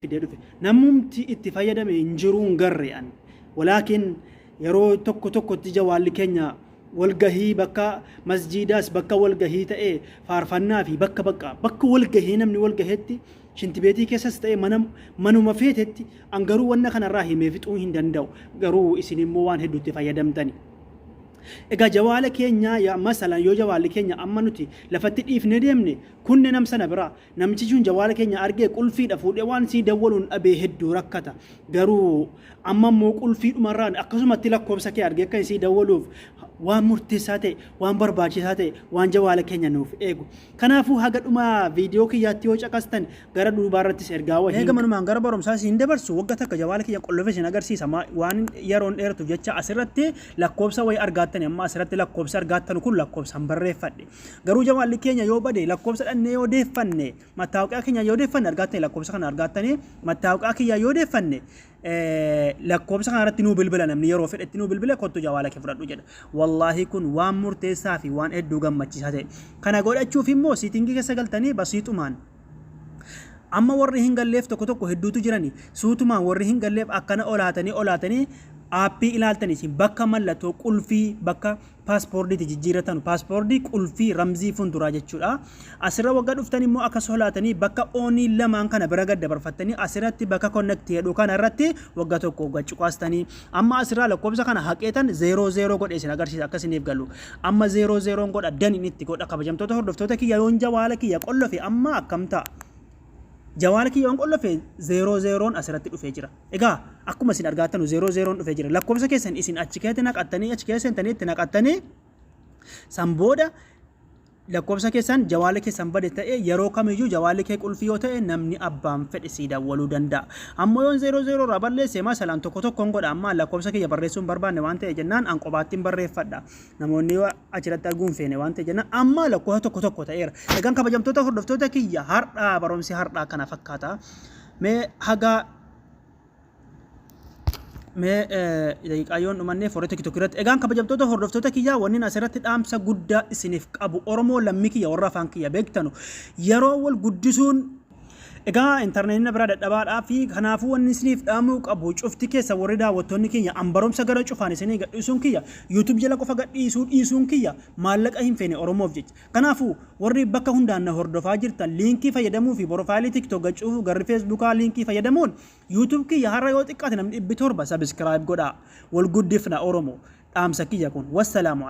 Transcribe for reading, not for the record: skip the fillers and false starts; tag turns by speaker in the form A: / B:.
A: Fidee dhufe. Namumti itti fayyadame hin jiruu hin garre an. Walaakin yeroo tokko tokkotti jawaalli keenya walgahii bakka masjiidaas bakka walgahii ta'e faarfannaa fi bakka bakka bakka walgahii namni walgahetti shintibeetii keessas ta'e mana manuma feetetti an garuu wanna kanarraa himee fixuu hin danda'u. Garuu isin immoo waan hedduutti fayyadamtani. Egaa jawaala keenya yaa masalan yoo jawaalli keenya amma nuti lafatti dhiifnee deemne kunne nam sana biraa Namichi sun jawaala keenya argee qulfiidha fuudhee waan sii dawwaluun dhabee hedduu rakkata. Garuu amma immoo qulfiidhumarraan akkasumatti lakkoofsa kee argee akka sii dawwaluuf waan murteessaa ta'e, waan barbaachisaa ta'e, waan jawaala keenya nuuf eegu. Kanaafuu haga dhuma viidiyoo kiyyaatti yoo caqastan gara duubaarrattis ergaa wahii. Mee gamanumaan gara barumsaa isin dabarsu wagga takka jawaala kiyya qollofe isin agarsiisa waan yeroon dheeratuuf jecha asirratti lakkoofsa wayii argaattani amma asirratti lakkoofsa argaattanu kun lakkoofsaan barreeffadhe. Garuu jawaalli keenya yoo bade lakkoofsa dhannee yoo deeffanne mattaawqaa keenya yoo deeffanne argaattanii lakkoofsa kana argaattanii mattaawqaa kiyya yoo deeffanne lakkoofsa kana irratti nuu bilbila namni yeroo fedhetti nuu bilbila kottu jawaala kee fudhadhu jedha. Wallaahi kun waan murteessaa fi waan hedduu gammachiisaa ta'e. Kana godhachuuf immoo siitingii keessa galtanii basiixumaan amma warri hin galleef tokko tokko hedduutu jirani suutumaan warri hin galleef akkana olaatanii olaatanii aappii ilaaltanii isin bakka mallattoo qulfii bakka paaspoordiiti jijjiirratanu paaspoordii qulfii ramzii funduraa jechuudha. Asirra wagga dhuftan immoo akka solaatanii bakka oonii lamaan kana bira gad dabarfattanii asirratti bakka connect jedhu kana irratti wagga tokko wagga cuqaastanii amma asirraa lakkoofsa kana haqeetan 0 0 godhe isin agarsiisa akka isiniif galu. Amma 0 0 godha dan inni itti godha kabajamtoota hordoftoota kiyya yoon jawaala kiyya qollofe amma akkam ta'a? Jawaala kiyya yoon qollofe 0 0n asirratti dhufee jira. Egaa akkuma isin argaattanu 0 0n dhufee jira. Lakkoofsa keessan isin achi keessatti naqattanii achi keessa seentanii itti naqattanii san booda lakkoofsa keessan jawaala keessan bade ta'e yeroo kamiyyuu jawaalli kee qulfii yoo ta'e namni abbaan fedhe sii dawwaluu danda'a. Ammoo yoon 0 0 irraa balleesse masalaan tokko tokkoon godha amma lakkoofsa kiyya barreessuu hin barbaanne waan ta'e jennaan an qobaattiin barreeffadha. Namoonni yoo achirratti arguu hin feene waan ta'e jennaan amma lakkoofsa tokko tokko ta'eera. Egaan kabajamtoota hordoftoota kiyya har'aa barumsi har'aa kana fakkaata. Mee haga mee daqiiqaa yoon dhumannee foree tokko tokko irratti egaan kabajamtoota hordoftoota kiyyaa wannin asirratti dhaamsa guddaa isiniif qabu Oromoo lammii kiyya warra afaan kiyya beektanu yeroo wal guddisuun Egaa intarneetiin biraa dadhabaadhaa fi kanaafuu wanni isiniif dhaamuu qabu cufti keessa warri daawwattoonni kiyya an barumsa gara cufaan isinii gadhiisuun kiyya YouTube jala qofa gadhiisuu dhiisuun kiyya maallaqa hin feene Oromoof jecha Kanaafuu warri bakka hundaan na hordofaa jirtan liinkii fayyadamuu fi porofaayilii TikTok gad cuufuu garri Facebookaa liinkii fayyadamuun YouTube kiyya har'a yoo xiqqaate namni 700 subscribe godhaa. Wal guddifna Oromo. Dhaamsa kiyya kun. Wassalaamu.